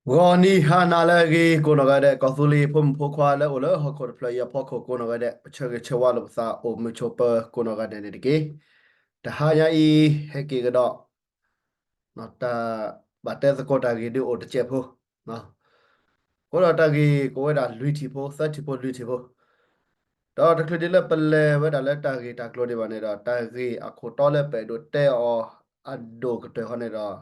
ဂီၤနံၤဟါနၤလၢအဂ့ၤ ကိးနီၢ်ဂၤဒဲး ကီၢ်သူလ့ၤဖိမုၣ်ဖိခွါလၢအိၣ်လၢဟီၣ်ခိၣ်တဖျၢၣ်အံၤအဖီခိၣ်ကိးနီၢ်ဂၤဒဲး ပဆၢဂ့ၤဆၢဝါလိာ်ပသးအိၣ်မုာ်ဆိးပၢၤကိးနီၢ်ဂၤဒဲးန့ၣ်တက့ၢ်. တဟါညါအံၤ ဟဲက့ၤကဒီး တၢ်ဘၣ်တဲသကိးတၢ်ဂ့ၢ်ဒုးအိၣ်တစဲးဖိ အဃိဒီးတၢ်ဂ့ၢ်ကိးဝဲဒၣ်လွံၢ်ထံၣ်ဖိ သၢထံၣ်ဖိလွံၢ်ထံၣ်ဖိ ဒီးတချုးဒ်လၢပလဲၤဝဲဒၣ်လၢတၢ်ဂ့ၢ်တၢ်ကျိၤဒံးဘၣ်န့ၣ်ဒီး တၢ်ဂ့ၢ်အခိၣ်တီလၢပအဲၣ်ဒိးတဲအီၤအဒိၣ်ကတၢၢ်ဃီန့ၣ်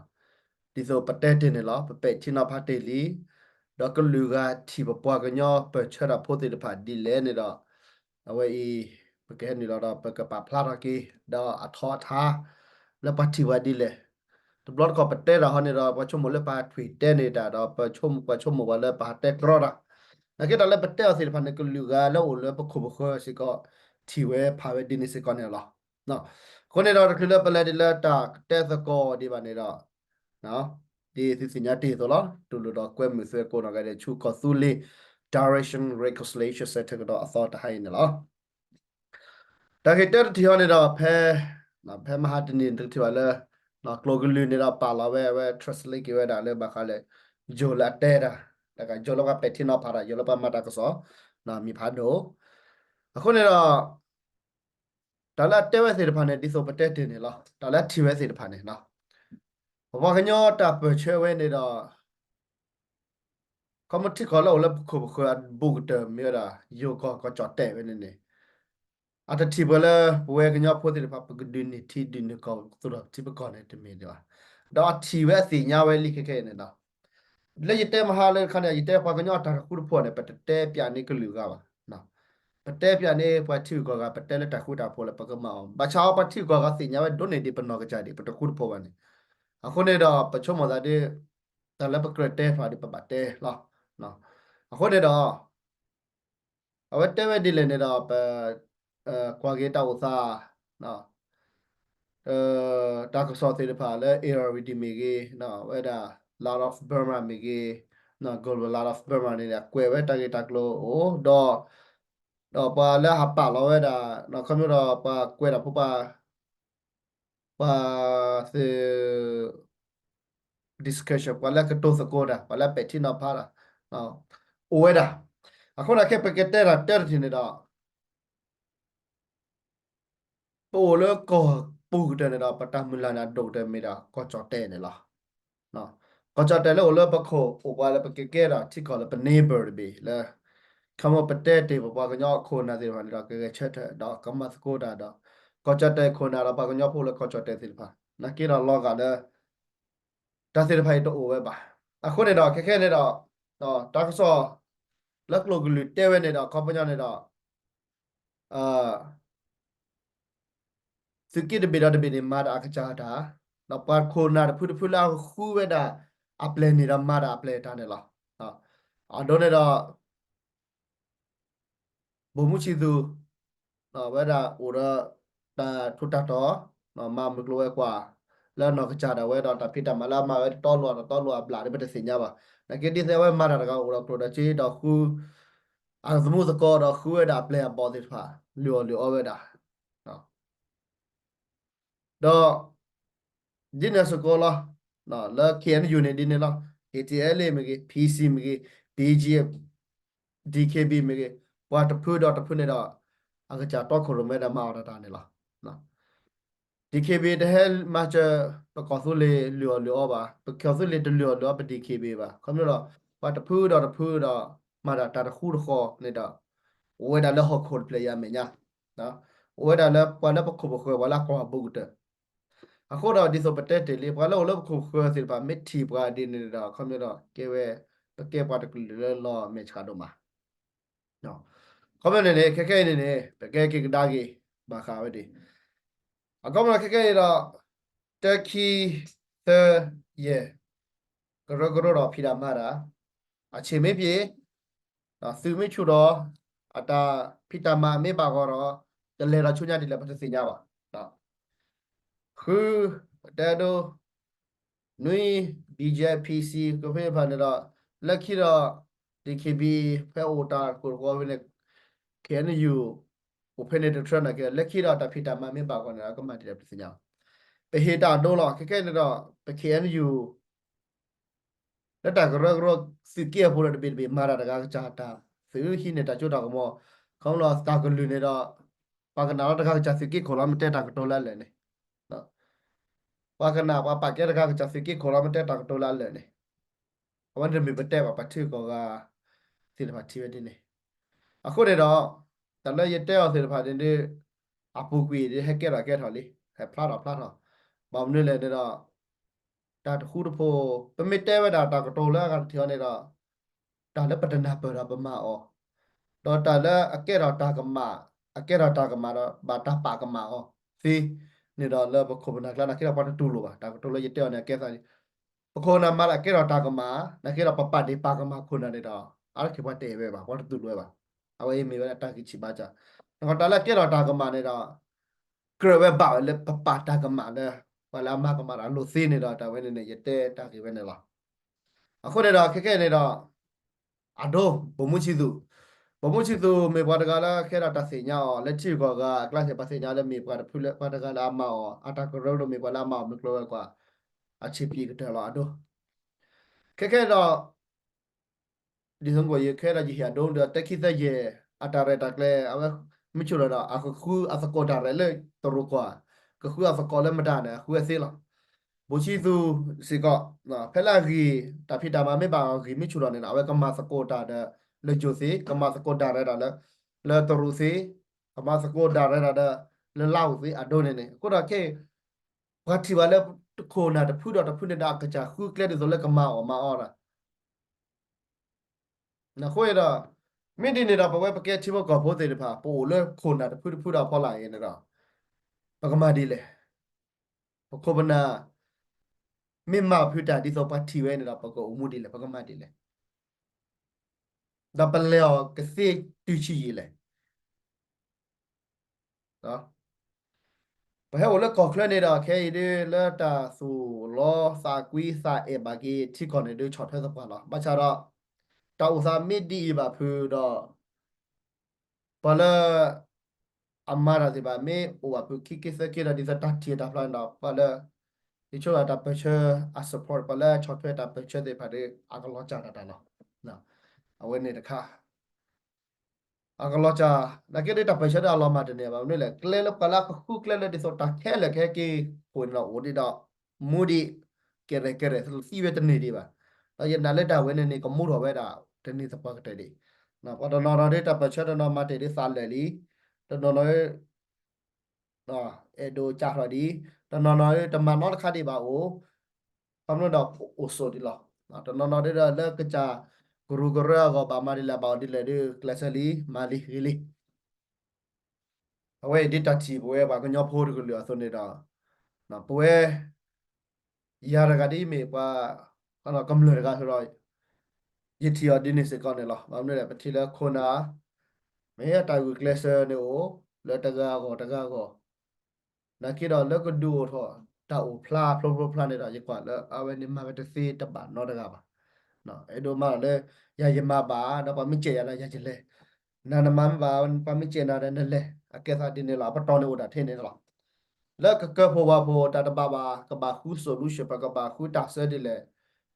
ဒီး ဒ်သိးပတဲတ့ၢ်န့ၣ်လီၤ. ပပဲာ်ထံနီၤဖးတ့ၢ်လံ, ဒီးကလုာ်ဂၤထံၣ်ပပှၤကညီပၢၢ်ဆၢတၢ်ဖိသ့ၣ်တဖၣ်ဒ်လဲၣ်န့ၣ်ဒီး အဝဲအံၤ ပကဟဲနုာ်လီၤဒီးပကပာ်ဖျါထီၣ်က့ၤ ဒီးအထီအထါ လၢပှၤထံၣ်ပှၤဒ်လဲၣ်. တဘျီတခီၣ်ပတဲတၢ်ဃီန့ၣ်ဒီး ပှၤဆိကမိၣ်လၢပှၤထွံၣ်တဲန့ၢ်တၢ်ဒီး ပဆိကမိၣ်ပှၤဆိကမိၣ်ပှၤလၢပဟးတဲကြီတၢ်. နာ်က့တၢ်လၢပတဲအီၤသ့ၣ်တဖၣ်န့ၣ် ကလုာ်ဂၤလၢအိၣ်လၢပခိၣ်ပဃၢၤစ့ၢ်ကီး ထံၣ်ဝဲဖးဝဲဒ်န့ၣ်စ့ၢ်ကီးန့ၣ်လီၤ. အဃိန့ၣ်ဒီးတချုးလၢပလဲၤဒ်လၢတၢ်တဲသကိးဒံးဘၣ်န့ၣ်ဒီး ဒ်သုသ့ၣ်ညါတ့ၢ်အသိးလီၤ. တူၢ်လိာ်ဒီးကွဲမုာ်သုကိးနီၢ်ဂၤဒဲးဆူကီၢ်သူလ့ၤ Direction Reconciliation Center ကဒီးအသီတဟါအံၤန့ၣ်လီၤ. တၢ်ဂ့ၢ်တၢတထံၣ်ဃီန့ၣ်ဒီး ဖဲ ဖဲမဟါတနံၤတထံၣ်ဘၣ်လၢ ကျိၤကလုာ်န့ၣ်ဒီးပာ်လီၤဝဲ အဝဲ translate က့ၤဝဲဒၣ်လၢဘၣ်ဃးလၢ ယိၤလၢအတဲတၢ် တၢ်ကယိၤလၢပှၤပဲာ်ထံနီၤဖးတၢ် ယိၤလၢပှၤမၤတၢ်ကစီၣ် မံၤဖးဒိၣ်. အဃိန့ၣ်ဒီး တၢ်လၢအတဲဝဲသ့ၣ်တဖၣ်န့ၣ် ဒ်သိးပတဲတ့ၢ်န့ၣ်လီၤ. တၢ်လၢအထံၣ်ဝဲသ့ၣ်တဖၣ်န့ၣ် ပပှၤကညီတၢ်ပၢၢ်ဆၢဝဲန့ၣ်ဒီး ခီမ့ၢ်ထံကီၢ်လၢအိၣ်လၢပခိၣ်ပဃၢၤအဘူးကတၢၢ်မ့ၢ်ဝဲဒၣ် ယိၤကီၢ်ကီၢ်ကၠီၣ်တဲၣ်ဝဲန့ၣ်န့ၣ် အတထံၣ်ပှၤလၢပဝဲကညီဖိသ့ၣ်တဖၣ် ပကဒုးန့ၢ်ထံဒုးန့ၢ်ကီၢ်ကသူၣ်ထီၣ်ထံပကီၢ်န့ၣ်တမ့ၢ်ဒံးဘၣ်. ဒီးအထံၣ်ဝဲအသ့ၣ်ညါဝဲလံခဲခဲအံၤန့ၣ်ဒီး လၢယတဲမဟါလၢတခါန့ၣ် ယတဲပှၤကညီအတၢ်တဃူတဖိးန့ၣ် ပတတဲပၠးန့ၢ်ကလုာ်ဂၤဘၣ်. ပတဲပၠးန့ၢ်ပှၤထံဂုၤကီၢ်ဂၤ ပတဲလၢတၢ်ဃူတၢ်ဖိးလၢပကမၤအီၤ ဘၣ်ဆၣ်အီၤပှၤထံဂုၤကီၢ်ဂၤသ့ၣ်ညါဝဲဒိၣ်န့ၢ်ဒံးပနီၢ်ကစၢ်ဒံး ပတဃူတဖိးဘၣ်န့ၣ်. အဃိန့ၣ်ဒီး ပဆိကမိၣ်သးဒ် တၢ်လၢပကြၢးတဲဖျါဒ်ပဘၣ်တဲလီၤ. အဃိန့ၣ်ဒီး အဝဲတဲဝဲဒ်လဲၣ်န့ၣ်ဒီး ပ ကွၢ်က့ၤတၢ်အိၣ်သး တၢ်ကစီၣ်သ့ၣ်တဖၣ်လၢ Irrawaddy မ့ၢ်ဂ့ၤ, ဝဲဒၣ် Light of Burma မ့ၢ်ဂ့ၤ, Global Light of Burma န့ၣ် ကွဲးဝဲတၢ်ဂ့ၢ်တၢ်ကျိၤအိၣ်ဒီး ဒီးပှၤလၢဟးပာ်လီၤဝဲဒၣ် ခီဖျိဒီးပှၤကွဲးတၢ်ဖိပှၤ ပှၤသ့ၣ် discussion ပှၤလၢကတိၤသကိးတၢ် ပှၤလၢပဲာ်ထံနီၤဖးတၢ် အိၣ်ဝဲဒၣ်. အဃိန့ၣ်ခဲ ပကတဲတၢ်တၢတထံၣ်န့ၣ်ဒီး ပအိၣ်လၢကီၢ်ပူၤကတၢၢ်န့ၣ်ဒီး ပတၢ်မုၢ်လၢ်န့ၣ် အဒိၣ်ကတၢၢ်မ့ၢ်ဒၣ်ကီၢ်ကၠီၣ်တဲၣ်န့ၣ်လီၤ. ကီၢ်ကၠီၣ်တဲၣ်လၢအိၣ်လၢပခိၣ် အိၣ်ပှၤလၢပကကဲဒီးထံကီၢ်လၢပ neighbor တဘ့ၣ်လၢ ခီမ့ၢ်ပတဲတ့ၢ်ပပှၤကညီအခိၣ်နၢ်သ့ၣ်တဖၣ်န့ၣ်ဒီး ကဂဲၤဆၢထၢၣ်ဒီးကမၤသကိးတၢ်ဒီး ကီၢ်ကၠီၣ်တဲၣ်ခိၣ်နၢ်ဒီးပှၤကညီဖိလၢကီၢ်ကၠီၣ်တဲၣ်သ့ၣ်တဖၣ် နာ်က့ဒီးလီၤဂာ်လၢ တၢ်သ့ၣ်တဖၣ်အံၤတအိၣ်ဝဲဘၣ်. အဃိန့ၣ်ဒီး ခဲခဲန့ၣ်ဒီး တၢ်ကစီၣ် လၢကျိၤကလုာ်တဲဝဲန့ၣ်ဒီး ခီပညီန့ၣ်ဒီး သုးက့တဘ့ၣ်ဒီးတဘ့ၣ်န့ၣ် မၤတၢ်အကစၢ်တၢ်, ဒီးပှၤခိၣ်နၢ်တဖုတဖုလၢအဃုဝဲဒၣ်အပျဲၢ်န့ၣ်ဒီး မၤတၢ်အပျဲၢ်တၢ်န့ၣ်လီၤ. အဒိန့ၣ်ဒီး ဘိၣ်မူဆံးသူၣ် ဝဲဒၣ်အိၣ်ဒီးတၢ်ထူးတၢ်တီၤ မၤမုၢ်ကျိၤဝဲၤကွာ် လၢနီၢ်ကစၢ်ဒၣ်ဝဲဒီး တၢ်ဖံးတၢ်မၤလၢအမၤဝဲတတီလိၤအတတီလိၤအဘျးဒီး ပတသ့ၣ်ညါဘၣ်. နာ်က့ဒ်သိးအဝဲမၤတၢ်တဂၤအိၣ်ဒီးကျိၣ်ဒီးစ့ဒီးဃု အသမူသကိးဒီးဃုဝဲဒၣ်အပျဲၢ်အဘီၣ်သ့ၣ်တဖၣ် လုၢ်အီၣ်လုၢ်အီဝဲဒၣ် ဒီး ဒ်န့ၣ်အသိးလီၤ, လၢ K N U န့ၣ်ဒ်န့ၣ်လီၤ, K T L A မ့ၢ်ဂ့ၤ, P C မ့ၢ်ဂ့ၤ, B G F, D K B မ့ၢ်ဂ့ၤ, ပှၤတဖုဒီးတဖုန့ၣ်ဒီး အကစၢ်တီခိၣ်ရိၣ်မဲဒီးမၤအီၣ်တၢ်တၢ်န့ၣ်လီၤ. D K B တဟဲမၤစၢၤပကီၢ်သူလ့ၤလုၢ်အီၣ်လုၢ်အီဘၣ်, ပကီၢ်သူလ့ၤတလုၢ်အီၣ်လုၢ်အီပ D K B ဘၣ်. ခီဖျိဒီး ပှၤတဖုဒီးတဖုဒီး မၤတၢ်တၢ်တဃူတဃီၤန့ၣ်ဒီး အိၣ်ဝဲဒၣ်လၢဟီၣ်ခိၣ်တဖျၢၣ်အံၤအမဲာ်ညါ အိၣ်ဝဲဒၣ်လၢပှၤလၢပခိၣ်ပဃၢၤ ပှၤလၢအကွၢ်အဘူးကတၢၢ်. အဃိဒီးဒ်သိးပတဲတ့ၢ်လံ ပှၤလၢအိၣ်လၢပခိၣ်ပဃၢၤသ့ၣ်တဖၣ် မ့ၢ်ထံၣ်ပှၤဒ်န့ၣ်ဒီး ခီဖျိဒီးကဲဝဲ ပကဲပှၤတကလုာ်လၢလီၤမဲာ်ဆှးဒိၣ်မး. ခီဖျိန့ၣ်န့ၣ် ခဲခဲအံၤန့ၣ်န့ၣ် ပကဲက့ၤကဒါက့ၤ ဘၣ်ဃးဝဲဒၣ် အကီမ့ၢ်ခဲခဲအံၤဒီး တၢ်ခံ သၢ ယဲၢ် ကရၢကရိဒီးဖံးတၢ်မၤတၢ် အဆ့ၣ်မ့ၢ်ပှဲၤ သုးမ့ၢ်ဆူၣ်ဒီး အတၢ်ဖံးတၢ်မၤမ့ၢ်ဘၣ်ဂီၢ်ဒီး တလဲၤဒီးဆူညါဒ်လဲၣ် ပတသ့ၣ်ညါဘၣ်. ဃု တဲဒိ နွံ B G F P C ကဖဲဖၣ်န့ၣ်ဒီး လၢခံဒီး D K B ဖဲအိၣ်တၢ်ကိၢ်တကီဝဲန့ၣ် K N U အိၣ်ဖဲန့ၣ်တထြၢနာ်က့ လၢခံဒီးတၢ်ဖံးတၢ်မၤမ့ၢ်ဘၣ်ဂီၢ်န့ၣ်ဒီး ကမၤဒ်လဲၣ်ပတသ့ၣ်ညါဘၣ်. ပဟ့ၣ်တၢ်ဒိလီၤ ခဲခဲန့ၣ်ဒီး ပ K N U လၢတၢ်ကရၢကရိသုးက့အပူၤဒီးတဘ့ၣ်တဘ့ၣ်မၤတၢ်တဂၤကစၢ်တၢ် သုးဟံးန့ၢ်တၢ်စိတၢ်ကမီၤ ခီဖျိတၢ်ကလုၢ်န့ၣ်ဒီး ပှၤကနၣ်လီၤတဂၤကစၢ်သုးက့ခိၣ်လီၤမ့ၢ်တဲတၢ်ကတိၤလၢအလၢာ်န့ၣ် ပှၤကနၣ်ပှၤပာ်ကဲတဂၤကစၢ်သုးက့ခိၣ်လီၤမ့ၢ်တဲတၢ်ကတိၤလၢအလၢာ်န့ၣ် အဝဲန့ၣ်တမ့ၢ်ပတဲဘၣ် ပှၤထံဂုၤကီၢ်ဂၤသ့ၣ်တဖၣ်ထံၣ်ဝဲဒ်န့ၣ် အဃိန့ၣ်ဒီး တၢ်လၢယတဲအီၤသ့ၣ်တဖၣ်န့ၣ်ဒီး အပူၤကွံာ်ဒီးဟဲကဲထီၣ်ကဲထီၣ်လံ ဟဲဖျါထီၣ်ဖျါထီၣ် ဘၣ်မနုၤလဲၣ်န့ၣ်ဒီး တၢ်တဃူတဖိး ပမ့ၢ်တဲဝဲဒၣ်တၢ်ကတိၤလၢအဂၤတထံၣ်အီၤန့ၣ်ဒီး တၢ်လၢပတနၢ်ပၢၢ်ဒီးပမၤအီၤ, ဒီးတၢ်လၢအကဲထီၣ်တၢ်ကမၣ်, အကဲထီၣ်တၢ်ကမၣ်ဒီး ဘၣ်တၢ်ပာ်ကမၣ်အီၤသ့န့ၣ်ဒီး လၢပခိၣ်ပနၢ်ကျါ နာ်က့ဒီးပှၤတတူၢ်လိာ်ဘၣ်. တၢ်ကတိၤလၢယတဲအီၤန့ၣ် အကဲသးဒ် ပခိၣ်ပနၢ်မၤလၢအကဲထီၣ်တၢ်ကမၣ်, နာ်က့ဒီးပပာ်ဒ့ၣ်ပာ်ကမၣ်ခိၣ်နၢ်န့ၣ်ဒီး အါတက့ၢ်ပှၤတအဲၣ်ဝဲဘၣ်, ပှၤတတူၢ်လိာ်ဝဲဘၣ်. အဝဲအံၤမ့ၢ်ဝဲဒၣ်တၢ်ဂ့ၢ်ဆံးဘၣ်ဆၣ်, နကီတၢ်လၢအကဲထီၣ်တၢ်ကမၣ်န့ၣ်ဒီး ကြၢးဝဲဘၣ်ဝဲလၢပပာ်တၢ်ကမၣ်လၢ ပှၤလၢအမၤကမၣ်တၢ်လိၣ်သ့န့ၣ်ဒီး တၢ်ဝဲန့ၣ်န့ၣ် ယတဲတၢ်ဂ့ၢ်ဝဲန့ၣ်လီၤ. အဃိန့ၣ်ဒီး ခဲကဲန့ၣ်ဒီး အဒိ ဗိုလ်မှူးချစ်သူ, ဗိုလ်မှူးချစ်သူ မ့ၢ်ပှၤတဂၤလၢကဲထီၣ်တၢ်သ့ၣ်ညါအီၤ လၢထံဂုၤကီၢ်ဂၤအကျါန့ၣ် ပှၤသ့ၣ်ညါလၢမ့ၢ်ပှၤတဖုလၢ ပှၤတဂၤလၢအမၤအီၤ အတၢ်ကရၢကရိမ့ၢ်ပှၤလၢအမၤအီၤမုၢ်ကျိၤဝဲၤကွာ် အဆံးပျံၤကတၢၢ်လီၤ အဒိ. ခဲကဲဒီး ဒ်သိးကယဲၢ်ခဲဒီးယဟ့ၣ်အဒိဒီး တၢ်ခံသၢယဲၢ် အတၢ်ရဲၣ်တၢ်ကျဲၤ အဝဲမ့ၢ်ဆိၣ်လီၤဒီး အကဃုအသကိးတၢ်ရဲၣ်လၢတရူးကီၢ်, ကဃုအသကိးလၢမတၤန့ၣ် အဃုဝဲသ့လီၤ. ဗိုလ်မှူးချစ်သူစ့ၢ်ကီး ဖဲလၢအဂ့ၢ် တၢ်ဖံးတၢ်မၤမ့ၢ်ဘၣ်အဂ့ၢ်မ့ၢ်ဆိၣ်လီၤန့ၣ်ဒီး အဝဲကမၤသကိးတၢ်ဒီး လၢယိၤသ့, ကမၤသကိးတၢ်ရဲၣ်တၢ်လၢ လၢတရူးသ့, ကမၤသကိးတၢ်ရဲၣ်တၢ်ဒီး လၢလါအိၣ်သ့အဒိန့ၣ်န့ၣ် အဃိဒီးခဲအံၤ ပှၤထံၣ်ဘၣ်လၢခိၣ်နၢ်တဖုဒီးတဖုန့ၣ်ဒီး အကစၢ်ဃုကျဲဒ်သိးလၢကမၤအီၣ်မၤအီတၢ် အဃိဒီး မ့ၢ်ဒ်န့ၣ်ဒီး ပဝဲပကဲထံဖိကီၢ်ဖိသ့ၣ်တဖၣ် ပအိၣ်လၢခိၣ်နၢ်တဖုတဖုဒီးအဖီလာ်အံၤန့ၣ်ဒီး ပကမၤဒ်လဲၣ်. ပခိၣ်ပနၢ် မ့ၢ်မၤဖုးတၢ်ဒ်သိးပှၤထံၣ်ဝဲန့ၣ်ဒီး ပကအိၣ်မူဒ်လဲၣ် ပကမၤဒ်လဲၣ်. ဒီးပလဲၤအီၤကသ့တုၤဆံးယံာ်လဲၣ်. ပဟဲအိၣ်လၢကီၢ်ချၢန့ၣ်ဒီး ခဲအံၤဒ်လၢတၢ်သူၣ်လီသးကွံသးအဲၣ်ဘၣ်က့ၤထံကီၢ်န့ၣ်ဒ်ဆီၣ်ထွဲသပှၢ်လီၤ. ဘၣ်ဆၣ်ဒီး တၢ်အိၣ်သးမ့ၢ်ဒ်အံၤဘၣ်ဖုးဒီး ပှၤလၢ အမၤတၢ်သ့ၣ်တဖၣ် မ့ၢ်အိၣ်ဘၣ်ဖုးခံက့သၢက့ဒီး ဒ်သိးတၢ်ထံၣ်တၢ်ဖျါန့ၣ်ဒီး ပှၤလၢ ယဆိကမိၣ်တၢ်ပၢၢ်ဆၢအ support ပှၤလၢဆီၣ်ထွဲတၢ်ပၢၢ်ဆၢသ့ၣ်တဖၣ်ဒီး အကလီၤစၢ်တၢ်တၢ်လီၤ. အဝဲန့ၣ်တခါ အကလီၤစၢ် နာ်က့ဒီးတၢ်ပၢၢ်ဆၢဒီးအလီၤမၢ်တန့ၢ်ဘၣ် မနုၤလဲၣ် ကျဲလၢပှၤလၢအကဃုကျဲလၢဒ်သိးတၢ်ခဲလၢာ်ခဲက့ အိၣ်န့ၣ်ဒီးအိၣ်ဒံးဒီး မူဒံး ကဲရဲၣ်ကဲရဲၣ် သံဝဲတန့ၢ်ဒံးဘၣ်. ဒီးယနာ်လၢတၢ်ဝဲန့ၣ်န့ၣ် ကမူထီၣ်ဝဲဒၣ် တန့ၢ်သပှၢ်ကတၢၢ်ဒံး. ပှၤတနီၤနီၤဒ်တၢ်ပၢၢ်ဆၢတနီၤမၤတ့ၢ်ဒ်သးလၢာ်လံ, တနီၤနီၤ အဲၣ်ဒိးကးထီၣ်ဒံး, တနီၤနီၤတမၤနီတခါဒံးဘၣ်အိၣ်, ခီဖျိဒီးအိၣ်ဆိးဒံးလီၤ. တနီၤနီၤဒ်ဒီးလၢကစၢ်ကရူၢ်ကရၢအဂီၢ် ဘၣ်မၤဒ်လဲၣ်ဘၣ်အီၤဒ်လဲၣ်ဒီး ကျဲးစၢးလံ မၤလံဂ့ၤလံ. အဝဲအံၤဒ်တၢ်ထံၣ်ပဝဲပှၤကညီဖိတကလုာ်အသိးန့ၣ်ဒီး ပဝဲ ယၤတဂၤဒ်မ့ၢ်ပှၤ ကမျၢၢ်တဂၤဒီး ယထံၣ်အီၤဒ်န့ၣ်စ့ၢ်ကီးန့ၣ်လီၤ. ဘၣ်မနုၤလဲၣ် ပထံၣ်လၢခိၣ်နၢ် မ့ၢ်အတၢ်ဂုာ်ကျဲးစၢးန့ၣ်အိၣ် လၢတဂၤအဂီၢ်တဂၤအဂီၢ် နာ်က့ဒီးလၢကဒုးအိၣ်ထီၣ် တၢ်အိၣ်ဖျါဖျိဖျိဖျါန့ၣ်ဒီး ယကွၢ်လၢအဝဲန့ၣ်မၤဝဲတသ့တဘၣ်နီတဂၤဘၣ်. အဲၣ်ဒိးမၤလီၤလၢ ယၤယမၤဘၣ် ဒီးပှၤမ့ၢ်စဲးယၤဒီးယၤယလဲၤ, နၤနမၤမ့ၢ်ဘၣ် ပှၤမ့ၢ်စဲးနၤဒီးနလဲၤ အကဲသးဒ်န့ၣ်လီၤ. အပတီၢ်န့ၣ်အိၣ်ဒၣ်ထဲန့ၣ်လီၤ. လၢကကၢဖိဝၤဖိတၢ်တဘၣ်ဘၣ် ကဘၣ်ဃု solution ပကဘၣ်ဃုတၢ်ဆၢဒ်လဲၣ်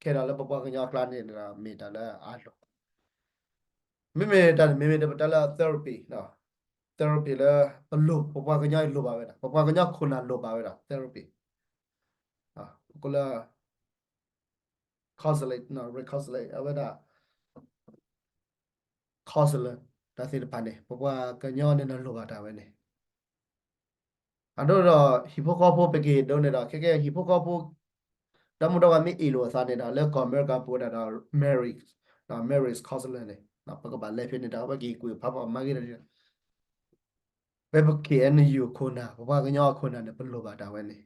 ခဲဒီးလၢပပှၤကညီအကျါန့ၣ်ဒီး မ့ၢ်တၢ်လၢအလိၣ် မ့မ့ၢ်တၢ်န့ၣ်မ့မ့ၢ်တပတဲလၢ therapy, therapy လၢ ပလိၣ် ပပှၤကညီအံၤလိၣ်ဘၣ်ဝဲဒၣ် ပပှၤကညီခိၣ်နၢ်လိၣ်ဘၣ်ဝဲဒၣ် therapy, ပကိးလၢ counseling, recounseling အဝဲဒၣ် counselor တၢ်သ့ၣ်တဖၣ်န့ၣ် ပပှၤကညီန့ၣ်နလိၣ်ဘၣ်တၢ်ဝဲန့ၣ် အဒိဒီး ဟံၣ်ဖိဃီဖိပက့ၤဒိးန့ၣ်ဒီး ခဲကဲဟံၣ်ဖိဃီဖိ ဒီမုၢ်ဒီဝဲမ့ၢ်အ့ၣ်လိာ်အသးန့ၣ်ဒီး လၢကီၢ်အမဲရကၤပူၤဝဲဒၣ်ဒီး marriage, marriage counselor န့ၣ် ပကဘၣ်လဲၤဖဲန့ၣ်ဒီး ပက့ၤကွံာ်ဖးဖီမၤဂ့ၤဒီး ဖဲပ K N U ခိၣ်နၢ် ပပှၤကညီအခိၣ်နၢ်န့ၣ် ပလိၣ်ဘၣ်တၢ်ဝဲန့ၣ်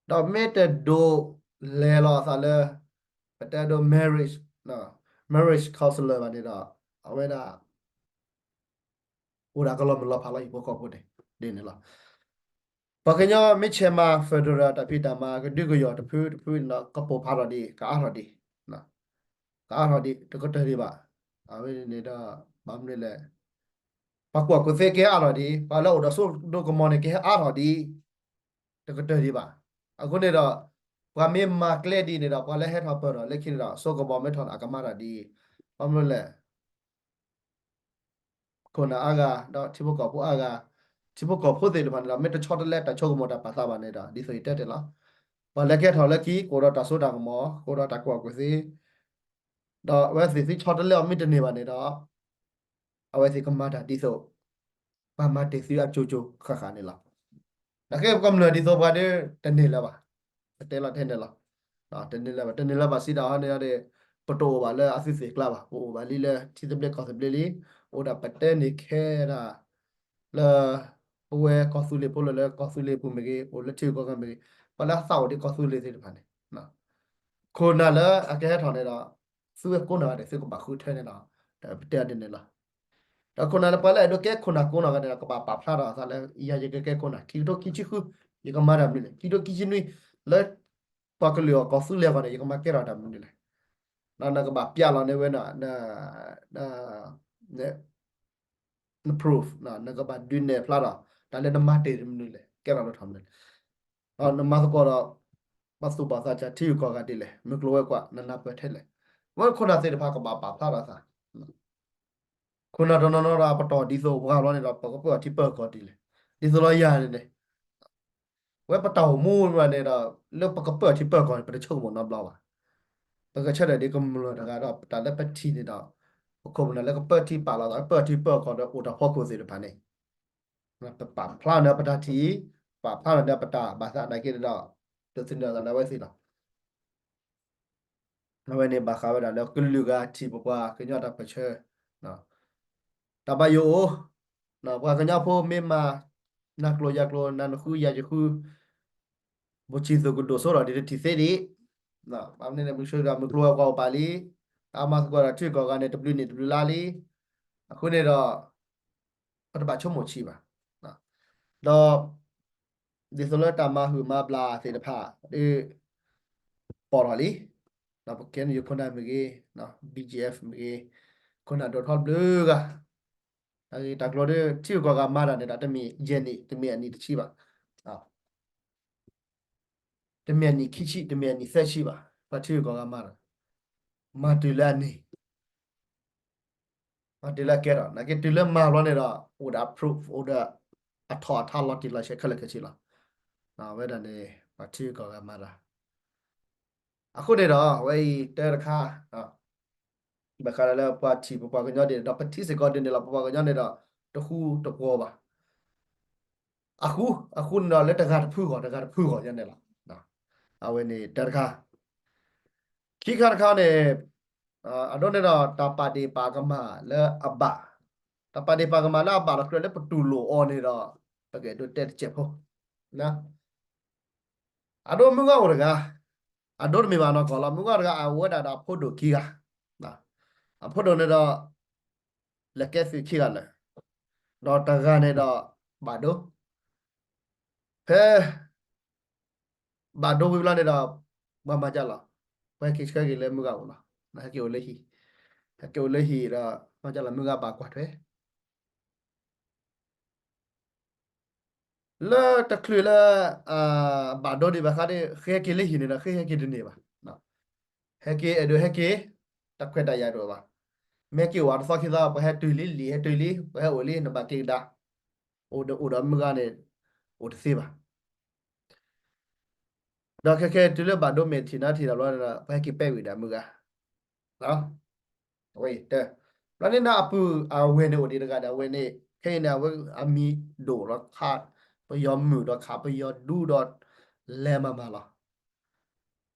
ဒီးမ့ၢ်တဒိးလဲၤလီၤအသးလၢ ပတဲဒိး marriage, marriage counselor ဘၣ်န့ၣ်ဒီး အဝဲဒၣ် အိၣ်ဒၣ်ကလီၤမုၢ်လီၤဖးလီၤ ဟံၣ်ဖိဃီဖိန့ၣ် ဒ်န့ၣ်လီၤ. ပှၤကညီမ့ၢ်ဆဲးမၤ federal တၢ်ဖံးတၢ်မၤ ကဒုကယီၢ်တဖုတဖုန့ၣ်ဒီး ကပိာ်ဖးထီၣ်ဒံး ကအါထီၣ်ဒံး ကအါထီၣ်ဒံး တကတၢၢ်ဒံးဘၣ်. အဝဲန့ၣ်ဒီး ဘၣ်မနုၤလဲၣ် ပှၤကွၢ်ကူၣ်သ့ကဟဲအါထီၣ်ဒံး ပှၤလၢအိၣ်ဒီးစိဒိကမီၤန့ၣ် ကဟဲအါထီၣ်ဒံး တကတၢၢ်ဒံးဘၣ်. အဃိန့ၣ်ဒီး ပှၤမ့ၢ်မၤကျဲဒ်န့ၣ်ဒီး ပှၤလၢဟဲထီၣ်ပၢၢ်ထီၣ်လၢခံန့ၣ်ဒီး စိကမီၤမ့ၢ်ထီၣ်န့ၣ် အကမၤတၢ်ဒ်အံၤ, ဘၣ်မနုၤလဲၣ် ခိၣ်နၢ်အါဂၤ ဒီးထံဖိကီၢ်ဖိအါဂၤ, ထံဖိကီၢ်ဖိသ့ၣ်တဖၣ်န့ၣ်ဒီး မ့ၢ်တဆီတလဲတၢ်ဆိကမိၣ်တၢ်ပာ်သးဘၣ်န့ၣ်ဒီး ဒ်သိးယတဲတ့ၢ်လီၤ. ပှၤလၢကဟဲထီၣ်လၢခံ ကအိၣ်ဒီးတၢ်စိတၢ်ကမီၤ, ကအိၣ်ဒီးတၢ်ကူၣ်ဘၣ်ကူၣ်သ့, ဒီးအဝဲသ့ၣ်သုဆီတလဲအီၤမ့ၢ်တန့ၢ်ဘၣ်န့ၣ်ဒီး အဝဲသ့ၣ်ကမၤတၢ်ဒ်သိး ပှၤမၤတ့ၢ်သုအကၠိကၠိဃၣ်ဃၣ်န့ၣ်လီၤ. နာ်က့ပကမျၢၢ်ဒ်သိးပှၤဒီး တန့ၢ်လၢၤဘၣ်. ပတဲလီၤထဲန့ၣ်လီၤ. တန့ၢ်လၢၤဘၣ်, တန့ၢ်လၢၤဘၣ်စံးဒၣ်ဟီန့ၣ်ဒီး ပတအိၣ်ဘၣ်လၢအသုသ့ၣ်ကျါဘၣ်, ပအိၣ်ဘၣ်လံလၢထံသဘျ့ကီၢ်သဘျ့လံ, အိၣ်ဒၣ်ပတဲန့ၣ်ခဲဒၣ် လၢ ပဝဲကီၢ်သူလ့ၤဖိလၢ လၢကီၢ်သူလ့ၤပူၤမ့ၢ်ဂ့ၤ, အိၣ်လၢထံဂုၤကီၢ်ဂၤမ့ၢ်ဂ့ၤ, ပှၤလၢအသးအိၣ်ဒ်ကီၢ်သူလ့ၤသ့ၣ်တဖၣ်န့ၣ် ခိၣ်နၢ်လၢအကဟဲထီၣ်န့ၣ်ဒီး သုဝဲကိးနီၢ်ဂၤဒဲး သုကဘၣ်ဃုထၢန့ၣ်လီၤ. ဒီးပတဲအီၤဒ်န့ၣ်လီၤ. ဒီးခိၣ်နၢ်လၢပှၤလၢအဲၣ်ဒိးကဲခိၣ်နၢ်ကိးနီၢ်ဂၤဒဲးဒီး ကဘၣ်ပာ်ဖျါထီၣ်အသးလၢ ယၤယကကဲခိၣ်နၢ် ခံကထိခံဆံဃု ယကမၤတၢ်မနုၤလဲၣ်, ခံကထိခံဆံနွံ လၢပှၤကလုာ်အီၤကီၢ်သူလ့ၤအဂီၢ်န့ၣ် ယကမၤကဲထီၣ်တၢ်မနုၤလဲၣ်. နကဘၣ်ပျဲလီၤန့ၢ်ဝဲ န proof နကဘၣ်ဒုးနဲၣ်ဖျါထီၣ် တၢ်လၢနမၤတ့ၢ်တမနုၤလဲၣ်, ကဲထီၣ်လၢထီၣ်မနုၤလဲၣ်. နမၤသကိးဒီး ပှၤသူၣ်ဘီၣ်သးစၢ်ထံဂုၤကီၢ်ဂၤဒ်လဲၣ်, မုၢ်ကျိၤဝဲၤကွာ် နနၢ်ပၢၢ်ထဲလဲၣ်. ဝဲခိၣ်နၢ်သ့ၣ်တဖၣ်ကဘၣ်ပာ်ဖျါထီၣ်သး ခိၣ်နၢ်တနီၤနီၤဒီး အပတီၢ်ဒ်သိးပှၤလီၤန့ၣ်ဒီး ပကပၢၢ်အီၤထံပၢၢ်ကီၢ်ဒ်လဲၣ်, ဒ်သိးလီၤယၤန့ၣ်န့ၣ် ဝဲပတၢ်အိၣ်မူန့ၣ်ဒီး လၢပကပၢၢ်ထံပၢၢ်ကီၢ်န့ၣ် ပတဆိကမိၣ်နီတဘျီဘၣ်. ပကဆၢထၢၣ်ဒ်ကမျၢၢ်တဂၤဒီး တၢ်လၢပထံၣ်န့ၣ်ဒီး ပခိၣ်ပနၢ်လၢကပၢၢ်ထံပာ်လီၤသး ပၢၢ်ထံပၢၢ်ကီၢ်ဒီးအိၣ်တၢ်ဖီခိၣ်သ့ၣ်တဖၣ်န့ၣ် ပပာ်ဖျါန့ၢ်ပတၢ်ထံၣ်, ပာ်ဖျါန့ၢ်ပတၢ်ဘၣ်သးနာ်က့ဒီး ဒိးသန့ၤအသးလၢအဝဲသ့ၣ်လီၤ. အဝဲန့ၣ်ဘၣ်ဃးဝဲဒၣ်လၢကလုာ်ဂၤထံၣ်ပပှၤကညီတၢ်ပၢၢ်ဆၢ, တၢ်ဘၣ်ယိၣ်အိၣ်, ပှၤကညီဖိမ့ၢ်မၤ နၤကျိၤယၤကျိၤ နၤနဃုယၤယဃု, ဘိၣ်ဆံၣ်သူၣ်ကဒိၣ်စိဒီးဒ်တထံၣ်သ့ဒံး, ဘၣ်မနုၤန့ၣ် မုၢ်ဆ့ၣ်ဒီးမုၢ်ကျိၤဝဲၤကွာ်အိၣ်ပာ်လံ, တၢ်မၤသကိးဒီးထံဂုၤကီၢ်ဂၤန့ၣ် တဘျုးနံၣ်တဘျုးလါလံ, အဃိန့ၣ်ဒီး ပတဘၣ်ဆိကမိၣ်ဆံးဘၣ်. ဒီး ဒ်သိးလၢတၢ်မၤဟုၣ်မၤဘျါသ့ၣ်တဖၣ် ဒ် ပိာ်ထီၣ်လံ, ဒီးပကဲန့ၣ်ယခိၣ်နၢ်မ့ၢ်ဂ့ၤ, BGF မ့ၢ်ဂ့ၤ, ခိၣ်နၢ်ဒိၣ်ထီၣ်ဘျုးဂၤ, တၢ်ဂ့ၢ်တၢ်ကျိၤဒီး ထံဂုၤကီၢ်ဂၤမၤတၢ်န့ၣ်ဒီး တမ့ၢ်ယဲၢ်နံၣ် တမ့ၢ်အနံၣ်တဆံဘၣ်. တမ့ၢ်အနံၣ်ခံဆံ တမ့ၢ်အနံၣ်သၢဆံဘၣ်. ပှၤထံဂုၤကီၢ်ဂၤမၤတၢ်, မၤတုၤလၢအန့ၣ် မၤတုၤလၢအကဲထီၣ်, နာ်က့တုၤလၢမၤဘျီန့ၣ်ဒီး အိၣ်ဒီး proof အိၣ်ဒီးအထီၣ်အထါလီၤတံၢ်လီၤဆဲးခဲလၢာ်ခဲဆ့လီၤ. အဝဲဒၣ်န့ၣ် ပှၤထံဂုၤကီၢ်ဂၤမၤတၢ် အဃိန့ၣ်ဒီး အဝဲအံၤတဲတခါ, ဘၣ်ဃးဒီးလၢပှၤထံၣ်ပပှၤကညီဒ်န့ၣ်ဒီး ပထံစ့ၢ်ကီးဒ်န့ၣ်လီၤ. ပပှၤကညီန့ၣ်ဒီး တဃူတပှီၤဘၣ်. အဃူ, အဃူန့ၣ်ဒီးလၢတဂၤတဖုဂီၢ် တဂၤတဖုဂီၢ်ယဲန့ၣ်လီၤ. အဝဲန့ၣ်တၢ်တခါ, ခံခါတခါန့ၣ်, အဒိန့ၣ်ဒီး တၢ်ပာ်ဒ့ၣ်ပာ်ကမၣ်လၢအဘၣ်, တၢ်ပာ်ဒ့ၣ်ပာ်ကမၣ်လၢအဘၣ်လီၤကြၢးလၢပတူၢ်လိာ်အီၤန့ၣ်ဒီး ပကအဲၣ်ဒိးတဲတစဲးဖိ အဒိမုၢ်ဂၤအိၣ်တဂၤ, အဒိတမ့ၢ်ဘၣ်နီၢ်ကီၢ်လီၤ. မုၢ်ဂၤတဂၤအဝဲဒၣ်ဒီးအဖိဒိၣ်ခံဂၤ, အဖိဒိၣ်န့ၣ်ဒီး လဲၤကဲသုးခံဂၤလၢာ်, ဒီးတဂၤန့ၣ်ဒီး ဘၣ်ဒိ, ဖဲ ဘၣ်ဒိဝံၤဘျီန့ၣ်ဒီး ပှၤမၤကၢ်လီၤ, ပှၤဟဲက့ၤဆှၢက့ၤလၢမုၢ်ဂၤအိၣ်လီၤ. ဟဲက့ၤအိၣ်လၢဟံၣ်, ဟဲက့ၤအိၣ်လၢဟံၣ်ဒီး မၤကၢ်လီၤ မုၢ်ဂၤဘၣ်ကွၢ်ထွဲ လၢတချုးလၢ ဘၣ်ဒိဒံးဘၣ်ဃးဒီး ဃ့ဟဲက့ၤလၢဟံၣ်န့ၣ်ဒီး ဃ့ဟဲက့ၤတန့ၢ်ဘၣ်. ဟဲက့ၤအဲၣ်ဒိးဟဲက့ၤ တၢ်ခွဲးတၢ်ယာ်တအိၣ်ဘၣ်. မ့ၢ်က့ၤအိၣ်ဝဲတသီခံသီ ပှၤဟဲတုၤလံ လံာ်ဟဲတုၤလံ ပှၤဟဲအိၣ်လံ နဘၣ်က့ၤကဒါ, အိၣ်ဒီးအိၣ်ဒီးမုၢ်ဂၤန့ၣ် အိၣ်တသ့ဘၣ်. ဒီးခဲခဲတုၤလၢဘၣ်ဒိမဲာ်ထံၣ်နီထံၣ်ဒီးဘျီန့ၣ်ဒီး ပှၤဟဲက့ၤပဲာ်ဝံၤဒီးမုၢ်ဂၤ အဝဲအံၤတၢ်, ဘျီန့ၣ်နအပုၢ်အဝဲၢ်န့ၣ်အိၣ်ဒံးတဂၤဒီး အဝဲန့ၣ် ခဲအံၤန့ၣ် အဝဲအမံၤဒိၣ်ဒီးခးပယီၤမုၢ်ဒီးခးပယီၤဒူဒီး လဲၤမၤမၤလီၤ.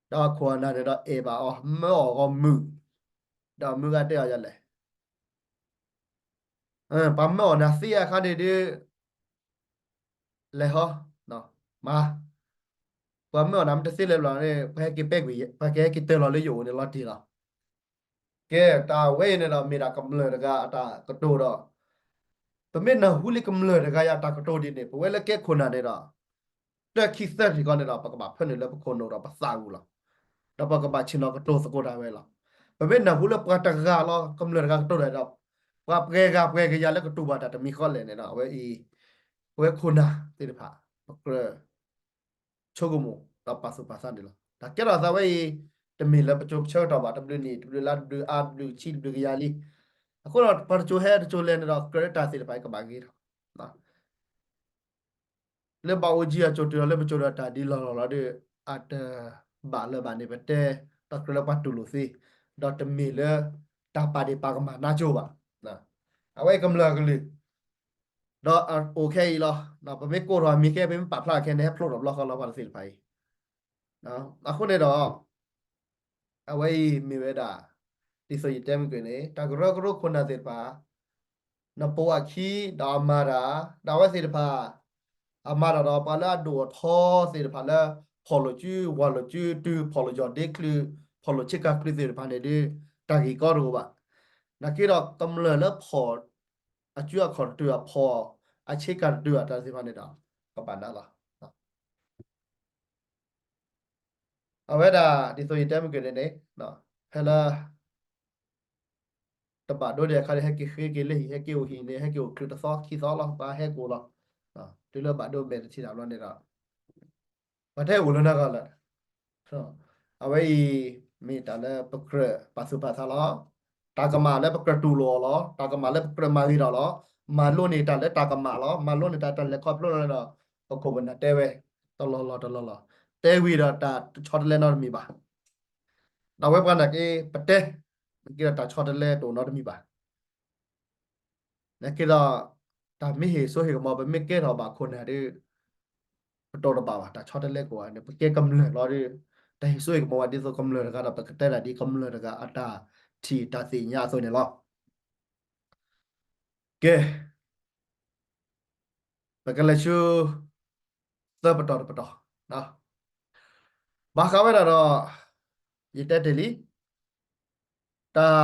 ဒီးအခိၣ်အနၢ်န့ၣ်ဒီးအဲၣ်ဘၣ်အီၤ မၢအီၣ်ဂီၢ်မုၢ်, ဒီးမုၢ်ဂၤတဲအီၤယၤလဲၣ် ပှၤမၢအီၣ်နၤသ့အခါန့ၣ်ဒီး လဲၤဟီ, မၤ, ပှၤမၢအီၣ်နၤမ့ၢ်တသ့လၢၤဘျီန့ၣ် ပှၤဟဲက့ၤပဲာ်ကွံာ် ပှၤကဟဲက့ၤတၢၢ်လီၤလၢယအိၣ်န့ၣ်လီၤတံၢ်လီၤ. ကဲ တၢ်ဝဲအံၤန့ၣ်ဒီး မ့ၢ်ဒၣ်ကမျၢၢ်တဂၤအတၢ်ကတိၤဒီး ပမ့ၢ်နၢ်ဟူလံကမျၢၢ်တဂၤအတၢ်ကတိၤဒ်န့ၣ် ပဝဲလၢကဲခိၣ်နၢ်န့ၣ်ဒီး တၢ်ခံသၢထံၣ်ဃီန့ၣ်ဒီး ပကဘၣ်ဖၢနုာ်လၢပခိၣ်နူာ်ဒီးပသးပူၤလီၤ. ဒီးပကဘၣ်ဆ့ၣ်နီၤကတိၤသကိးတၢ်ဝဲလီၤ. ပမ့ၢ်နၢ်ဟူလၢပှၤတဂၤလီၤ ကမျၢၢ်တဂၤကတိၤတၢ်ဒီး ပှၤပှဲၤဂၤပှဲၤကယၤလၢကတူၢ်ဘၣ်တၢ်တမံၤဃီလဲၣ်န့ၣ်ဒီး အဝဲအံၤ ပဝဲခိၣ်နၢ်သ့ၣ်တဖၣ် ပကြၢးဆိကမိၣ်ဒီးပာ်သူၣ်ပာ်သးန့ၣ်လီၤ. ကဲထီၣ်သးဝဲအံၤ တမ့ၢ်လၢပကၠိပဆၢကတီၢ်ဘၣ် တဘျုးနံၣ် တဘျုးလါ တဘျုးအါ တဘျုးဆံ တဘျုးကယၤလံ. အဃိဒီး ပှၤတကၠိဟဲတကၠိလဲၤန့ၣ်ဒီး ကြၢးလၢတၢ်သ့ၣ်တဖၣ်အံၤကဘၣ်ဂ့ၤထီၣ် လၢဘၣ်အိၣ်ကံအကၠိၤတုၤလီၤလၢပကၠိၤဒီးတၢ်ဒ်လီၢ်လီၢ်လီၤဒီး အတဘၣ်လၢၤဘၣ်န့ၣ် ပတဲတကြၢးလၢပှၤတူၢ်လိာ်သ့, ဒီးတမ့ၢ်လၢ တၢ်ပာ်ဒ့ၣ်ပာ်ကမၣ်နါကၠိၤဘၣ်. အဝဲကမျၢၢ်အကလုၢ် ဒီးအိၣ်ခဲအံၤလီၤ. ပမ့ၢ်ကိးထီၣ်မံၤခဲ ပမ့ၢ်ပာ်ဖျါခဲန့ၣ် ဟဲဖျိထီၣ်ဘျီဃီလီၤ ပှၤတသ့ၣ်တဖၣ်အံၤ အဃိန့ၣ်ဒီး အဝဲအံၤမ့ၢ်ဝဲဒၣ် ဒ်သိးယတဲမုၢ်ကွံာ်န့ၣ် တၢ်ကရၢကရိခိၣ်နၢ်သ့ၣ်တဖၣ် နပိာ်အခံ ဒီးအမၤတၢ် ဒီးအဝဲသ့ၣ်တဖၣ် အမၤတၢ်ဒီးပှၤလၢအဒိၣ်အထီသ့ၣ်တဖၣ်လၢ ဖီၣ်လိာ်စု ဝၤလိာ်စု တုၤဖီၣ်လိာ်ယီၢ်ဒ့ချုး ဖီၣ်လိာ်ဆ့ကၤချုးသ့ၣ်တဖၣ်န့ၣ်ဒီး တၢ်ဂ့ၢ်ကီတအိၣ်ဘၣ်. နာ်က့ဒီးကမျၢၢ်လၢဖီၣ် အစုအခီၣ်တတုၤ အဖီၣ်အဆ့ကၤတတုၤ အတၢ်သ့ၣ်တဖၣ်န့ၣ်ဒီး ကဘၣ်နးလီၤ. အဝဲဒၣ်ဒ်သိးယတဲမုၢ်ကွံာ်န့ၣ်န့ၣ် ဖဲလၢ တဘၣ်ဒိဒံးအခါန့ၣ် ဟဲက့ၤဃ့က့ၤလၢဟံၣ် ဟဲက့ၤအိၣ်ဟံၣ်န့ၣ် ဟဲက့ၤအိၣ်ချုးတသီခံသီလီၤ ပှၤဟဲက့ၤလီၤ. တုၤလၢဘၣ်ဒိမဲာ်တထံၣ်တၢ်ဘျီန့ၣ်ဒီး ပှၤတဟဲအိၣ်လၢနဂီၢ်လၢၤ. အဝဲအံၤ မ့ၢ်တၢ်လၢပကြၢးပာ်သူၣ်ပာ်သးလီၤ. တၢ်ကမၣ်လၢပကြၢးတူၢ်လိာ်အီၤလီၤ. တၢ်ကမၣ်လၢပကြၢးမၤဂ့ၤထီၣ်လီၤ. မၤလိန့ၢ်တၢ်လၢတၢ်ကမၣ်လီၤ. မၤလိန့ၢ်တၢ်တၢ်လဲၤခီဖျိလီၤဒီး ပခိၣ်ပနၢ်တဲဝဲ တလီၢ်လီၢ်တလီၢ်လီၢ်. တဲဝံၤဒီးတၢ်ဆီတလဲနီတမံၤဘၣ်. ဒီးဝဲပှၤနာ်က့ ပတဲ နာ်က့ဒီးတၢ်ဆီတလဲတအိၣ်နီတမံၤဘၣ်. နာ်က့ဒီး တၢ်မ့ၢ်ဟ့ၣ်စိဟ့ၣ်ကမီၤ ပမ့ၢ်ကဲထီၣ်ဘၣ်ခိၣ်နၢ်ဒီး ပတိၢ်တဘၣ်ဘၣ် တၢ်ဆီတလဲကိးဂၤန့ၣ် ပကဲကမျၢၢ်လီၤဒီး တၢ်ဟ့ၣ်စိဟ့ၣ်ကမီၤဝဲဒ်သိးကမျၢၢ်တဂၤဒီး ပကတဲဒၣ်ဒ်ကမျၢၢ်တဂၤအတၢ်ထံၣ်တၢ်သ့ၣ်ညါအသိးန့ၣ်လီၤ. ကဲ ပကလဲၤဆူ သၢပတီၢ်တပတီၢ်, ဘၣ်ဃးဝဲဒၣ်ဒီး ယတဲတ့ၢ်လံ, တၢ်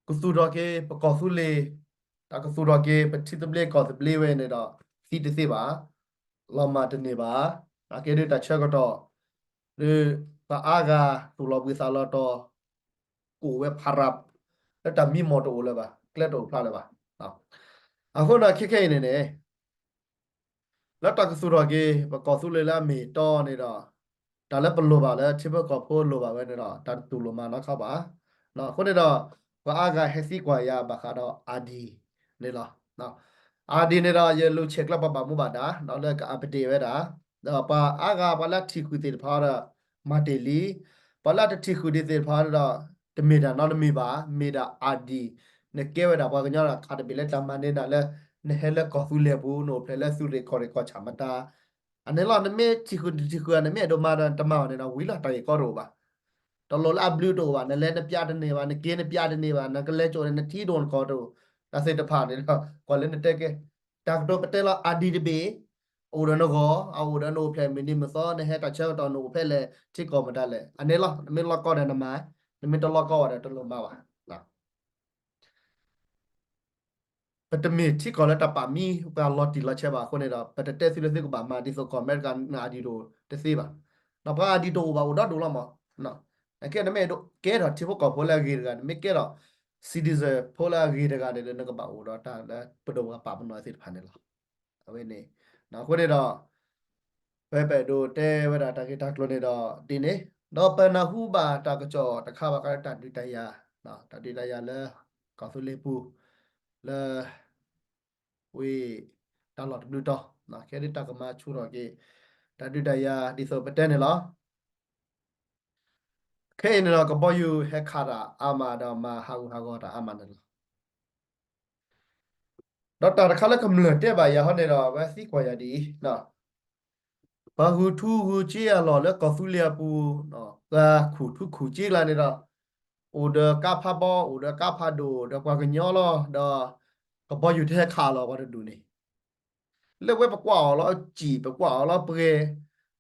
ကသူၣ်ထီၣ်က့ၤပကီၢ်သူလ့ၤ, တၢ်ကသူၣ်ထီၣ်က့ၤ ပထံသဘျ့ကီၢ်သဘျ့ဝဲန့ၣ်ဒီး သံတသ့ဘၣ်, လီၤမၢ်တန့ၢ်ဘၣ်, နာ်က့ဒုးတၢ်ဆၢကတီၢ် ဒီးပှၤအါဂၤသူၣ်လီၤဘှံးသးလီၤတီၤ ကအိၣ်ဝဲဖးရး, လၢတၢ်မံမီၢ်တအိၣ်လၢၤဘၣ်, ကျဲတအိၣ်ဖျါလၢၤဘၣ်. အဃိဒီးခဲခဲအံၤန့ၣ်န့ၣ် လၢတၢ်ကသူၣ်ထီၣ်က့ၤ ပကီၢ်သူလ့ၤလၢအမ့ၢ်တီန့ၣ်ဒီး တၢ်လၢပလိၣ်ဘၣ်လၢထံဖိကီၢ်ဖိလိၣ်ဘၣ်ဝဲန့ၣ်ဒီး တၢ်တတူၢ်လိာ်မၤနီၢ်ခီဘၣ်. အဃိန့ၣ်ဒီး ပှၤအါဂၤဟဲသံကွၢ်ယၤဘၣ်ဃးဒီး ID န့ၣ်လီၤ. ID န့ၣ်ဒီး ယလူၤဆဲးကျၢပှၤဘၣ်မူဘၣ်ဒါ ဒီးလၢက update ဝဲဒၣ်, ဒီးပှၤအါဂၤပှၤလၢအထံၣ်ဃုာ်သ့ၣ်တဖၣ်ဒီး မၤတ့ၢ်လံ, ပှၤလၢအတထံၣ်ဃုာ်ဒံးသ့ၣ်တဖၣ်ဒီး တမ့ၢ်တၢ်နီတမံၤဘၣ်, မ့ၢ်ဒၣ် ID နကဲဝဲဒၣ်ပှၤကညီတခါတဘ့ၣ်လၢတၢ်မၤန့ၢ်နၤလၢ နဟဲလၢကီၢ်သူလ့ၤပူၤ နအိၣ်ဖျဲၣ်လၢသုးရ့ၣ်ကီၢ်ရ့ၣ်ကီၢ်ဆၣ်မတၤ, အန့ၣ်လီၤ. နမ့ၢ်ထံၣ်ဃုာ်တထံၣ်ဃုာ် နမ့ၢ်အဲၣ်ဒိးမၤဒီးတမၤဘၣ်န့ၣ်ဒီး ဝံၤလီၤ တၢ်ဂ့ၢ်ကီတအိၣ်ဘၣ်. တလိၣ်လၢအဘျုးတအိၣ်ဘၣ်, နလဲၤနပျးတန့ၢ်ဘၣ်, နက့ၤနပျးတန့ၢ်ဘၣ်, နကလဲၤကၠိၣ်န့ၣ် နထံဒိၣ်နကီၢ်တအိၣ်, တၢ်သ့ၣ်တဖၣ်န့ၣ်ဒီး ကွၢ်လၢနတဲကဲ တၢ်ကတိၤပတဲလီၤ ID တဘ့ၣ် အိၣ်ဒီးနဂီၢ်, အအိၣ်ဒီးနအိၣ်ဖျဲၣ်မုၢ်နံၤမုၢ်သီ, နဟဲတၢ်ဆၢကတီၢ်နအိၣ်ဖဲလဲၣ် ထံကီၢ်မတၤလဲၣ်, အန့ၣ်လီၤ. နမ့ၢ်လီၢ်ကီဒီးနမၤ, နမ့ၢ်တလီၢ်ကီဘၣ်ဒီးတလိၣ်မၤဘၣ်. ပတမ့ၢ်ထံကီၢ်လၢတၢ်ပာ်မံပှၤလီၤတံၢ်လီၤဆဲးဘၣ်အဃိန့ၣ်ဒီး ပတတဲသုလၢသုကဘၣ်မၤဒ်သိးကီၢ်အမဲရကၤ ID တအိၣ်တသ့ဘၣ်. ဒီးပှၤ ID တအိၣ်ဘၣ်အိၣ်ဒီဒူၣ်လီၤမး. နကဲနမ့ၢ်ကဲထီၣ်ထံဖိကီၢ်ဖိလၢအဂ့ၤတဂၤ, နမ့ၢ်ကဲထီၣ် citizen ဖိလၢအဂ့ၤတဂၤန့ၣ်ဒီး နကဘၣ်အိၣ်ဒီးတၢ်လၢပဒိၣ်ပှၤပာ်ပနီၣ်သ့ၣ်တဖၣ်န့ၣ်လီၤ. အဝဲန့ၣ် အဃိန့ၣ်ဒီး ဖဲပအဲၣ်ဒိးတဲဝဲဒၣ်တၢ်ဂ့ၢ်တၢ်ကျိၤန့ၣ်ဒီးဒ်န့ၣ်, ဒီးပနၢ်ဟူဘၣ်တၢ်ကစီၣ်တခါဘၣ်ဃးလၢတၢ်ဒုးတၢ်ယၤ, တၢ်ဒုးတၢ်ယၤလၢ ကီၢ်သူလ့ၤပူၤ လၢ ဝ့ၢ်တၢ်လီၢ်တဘျုးတီၤ, ခဲဒုးတၢ်ကမၤဆူၣ်ထီၣ်က့ၤ တၢ်ဒုးတၢ်ယၤဒ်သိးပတဲန့ၣ်လီၤ. ခဲအံၤန့ၣ်ဒီး ကဘီယူၤဟဲခးတၢ်အါမးဒီးမၤဟးဂူာ်ဟးဂီၤတၢ်အါမးန့ၣ်လီၤ. ဒီးတၢ်တခါလၢကမျၢၢ်တဲဘၣ်ယၤဟီန့ၣ်ဒီး အဝဲသံကွၢ်ယၤဒ်အံၤ, ပှၤဂုာ်ထူဂုာ်ကၠ့အလီၢ်လၢကီၢ်သူလ့ၤအပူၤ, ပှၤခူၣ်ထူခူၣ်ကၠ့ကျါန့ၣ်ဒီး အိၣ်ဒီးကါဖးဘီ အိၣ်ဒီးကါဖးဒိၣ် ဒီးပှၤကညီလီၤ, ဒီးကဘီယူၤတဟဲခးလီၤပှၤတဒူၣ်န့ၣ် လၢဝဲပကွၢ်အီၤလီၤစံာ် ပကွၢ်အီၤလီၤပှဲ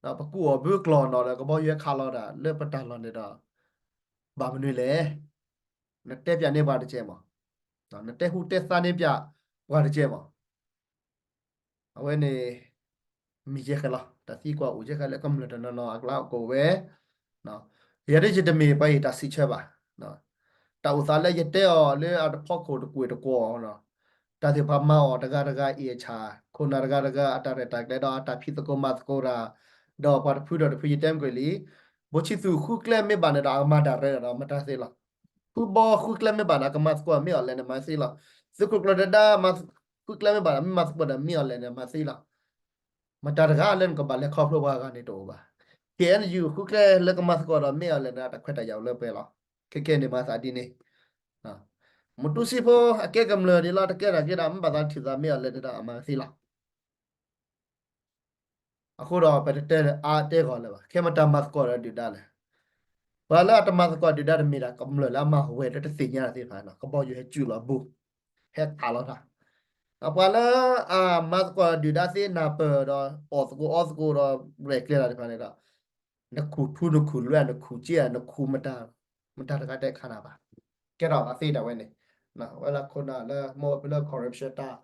ၤ, ပကူၣ်အီၤဘုကျီၢ်နီၤဒီး ကဘီယူၤဟဲခးလီၤဒၣ်လၢပတၢ်လီၢ်န့ၣ်ဒီး ဘၣ်မနုၤလဲၣ်. နတဲပျးန့ၢ်ပှၤတကဲမး, နတဲဟူတဲသါန့ၢ်ပျးပှၤတကဲမး. အဝဲန့ၣ် မ့ၢ်ယဲၢ်ဃဲလီၤ. တၢ်သံကွၢ်အိၣ်ယဲၢ်ဃဲလၢကမျၢၢ်တနီၤနီၤအကျါအိၣ်ဝဲ, ယၤဒ်ယတမ့ၢ်ပှၤအံၤတၢ်စံးဆၢဘၣ်. တၢ်အိၣ်သးလၢယတဲအီၤလၢအတဖီခိၣ်တကွ့ၢ်တကွီၢ်, တၢ်သ့ၣ်တဖၣ်မၤအီၤတဂၤတဂၤအံၤအဆၣ်, ခိၣ်နၢ်တဂၤတဂၤအတၢ်ရဲၣ်တၢ်ကျဲၤဒီးအတၢ်ဖံးသကိးမၤသကိးတၢ်, ဒီးပှၤတဖုဒီးတဖုယတဲမုၢ်ကလံၤ, ဘိဆံသူးဃုကျဲမ့ၢ်ဘၣ်န့ၣ်ဒီး အကမၤတၢ်ရဲဒီးမတၤသ့လီၤ. ဖုဘီဃုကျဲမ့ၢ်ဘၣ်န့ၣ် အကမၤသကိးမ့ၢ်အီၤလဲၣ်န့ၣ် မၤသ့လီၤ. သုးခိၣ်ကျၢၢ်ဒဒါ ဃုကျဲမ့ၢ်ဘၣ်န့ၣ် မ့ၢ်မၤသကိးဒီးမ့ၢ်အီၤလဲၣ်န့ၣ် မၤသ့လီၤ. မတၤတဂၤလၢနကဘၣ်လဲၤခီဖျိပှၤဂၤန့ၣ်တအိၣ်ဘၣ်. ခ့ၣ်အဲၣ်ယူၣ်ဃုကျဲလၢကမၤသကိးဒီးမ့ၢ်အီၤလဲၣ်န့ၣ် တၢ်ခွဲးတၢ်ယာ်အိၣ်လၢပှဲၤလီၤ. ခဲကဲန့ၣ်မၤသးဒ်န့ၣ်, မူတူစ့ဖိအကဲကမျၢၢ်ဒ်လီၤ တကဲတၢ်ကဲဒၣ် မ့ၢ်ဘၣ်သးထံၣ်သးမ့ၢ်အီၤလဲၣ်န့ၣ်ဒီး အမၤသ့လီၤ. အဃိဒီးပတတဲအါတဲဂီၢ်လၢၤဘၣ်, ခဲမတၤမၤသကိးဒီးဒုၣ်ဒါလဲၣ်. ပှၤလၢအတမၤသကိးဒုၣ်ဒါတမ့ၢ်ဒၣ်ကမျၢၢ်လၢအမၤဝဲလၢတသ့ၣ်ညါတၢ်သ့ၣ်တဖၣ်န့ၣ် ကဘီယူၤဟဲစုလီၤဘူး, ဟဲခးလီၤတၢ်. ဒီးပှၤလၢအမၤသကိးဒုၣ်ဒါသ့နၢ်ပၢၢ်ဒီး အီၣ်သကိးအီသကိးဒီးရဲၣ်ကျဲၤတၢ်သ့ၣ်တဖၣ်န့ၣ်ဒီး နခူၣ်ထူနခူၣ်လွဲနခူၣ်စ့ဧါ နခူၣ်မတၤ မတၤတဂၤတဲခးနၤဘၣ်. ကဲထီၣ်သးသ့ဒၣ်ဝဲန့ၣ်, ဝဲလၢခိၣ်နၢ်လၢမ့ၢ်ဝဲဖဲလၢ corruption တၢ်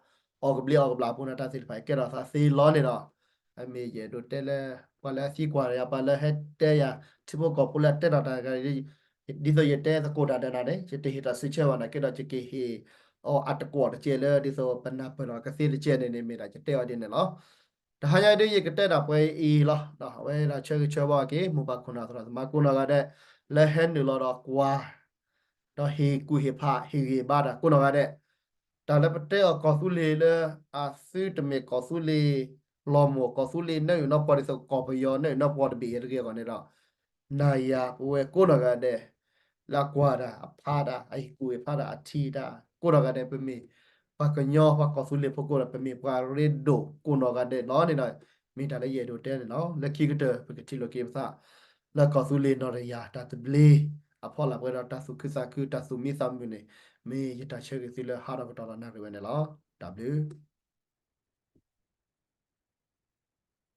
အီၣ်ကဘျံးအီၣ်ကဘျၣ်အပူၤန့ၣ် တၢ်သ့ၣ်တဖၣ် ကဲထီၣ်သးသ့လီၤန့ၣ်ဒီး, အမ့ၢ်ယအဲၣ်ဒိးတဲလၢ ပှၤလၢအသံကွၢ်ယၤ ပှၤလၢဟဲတဲယၤ ထံဖိကီၢ်ဖိလၢအတဲထီၣ်တၢ်တဂၤ ဒ်သိးယတဲသကိးတၢ်ဒီးနၤန့ၣ် ယတဟ့ၣ်တၢ်စုဆၢဘၣ်န့ၣ် ကဲဒီးယကဟ့ၣ်အီၤအတကွီၣ်တကဲလၢ ဒ်သိးပနၢ်ပၢၢ်လီၤကသ့တကဲန့ၣ်န့ၣ် မ့ၢ်ဒၣ်ယတဲအီၤဒ်န့ၣ်လီၤ. တဟါညါဒ်ယကတဲဒၣ်ပှဲၤအံၤလီၤ. အဝဲဒၣ်ဆၢဂ့ၤဆၢဝါက့ၤ မိၢ်ပၢ်ခိၣ်နၢ်သရၣ်သမါကိးနီၢ်ဂၤဒဲး လၢဟဲနုာ်လီၤဒီးကွၢ် ဒီးဟ့ၣ်ကူၣ်ဟ့ၣ်ဖးဟ့ၣ်ဂံၢ်ဘါတၢ်ကိးနီၢ်ဂၤဒဲး, တၢ်လၢပတဲအီၤကီၢ်သူလ့ၤလၢ အသုတမ့ၢ်ကီၢ်သူလ့ၤ လီၤမိၢ်ကီၢ်သူလ့ၤ နၢအုၣ်နီၢ်ပှီၢ်ဒ်သိးကီၢ်ပယီၤ နၢအုၣ်နီၢ်ပှီၢ်တဘ့ၣ်အံၤတဂ့ၤအဂီၢ်န့ၣ်ဒီး နၤယၤပဝဲကိးနီၢ်ဂၤဒဲး လၢအကွၢ်တၢ် အဖးတၢ် အဟ့ၣ်ကူၣ်ဟ့ၣ်ဖးတၢ် အထံၣ်တၢ် ကိးနီၢ်ဂၤဒဲး ပမ့ၢ်ပှၤကညီပှၤကီၢ်သူလ့ၤဖိကိးဒီး ပမ့ၢ်ပှၤရ့ဒိၣ်ကိးနီၢ်ဂၤဒဲးလီၤန့ၣ်ဒီး မ့ၢ်တၢ်လၢယအဲၣ်ဒိးတဲန့ၣ်လီၤ. လၢခံကတၢၢ် ပကထံၣ်လိာ်က့ၤပသး လၢကီၢ်သူလ့ၤနီၢ်တယၢ် တၢ်သဘျ့ အဖီလာ်ပှဲၤဒီးတၢ်သူၣ်ခုသးခု တၢ်သူၣ်မံသးမုာ်န့ၣ် မ့ၢ်ယတၢ်ဆၢဂ့ၤသုလၢဟါဒီးကတီၢ်ဒီးနၣ်ရံၣ်ဝဲန့ၣ်လီၤ. တၢ်ဘျုး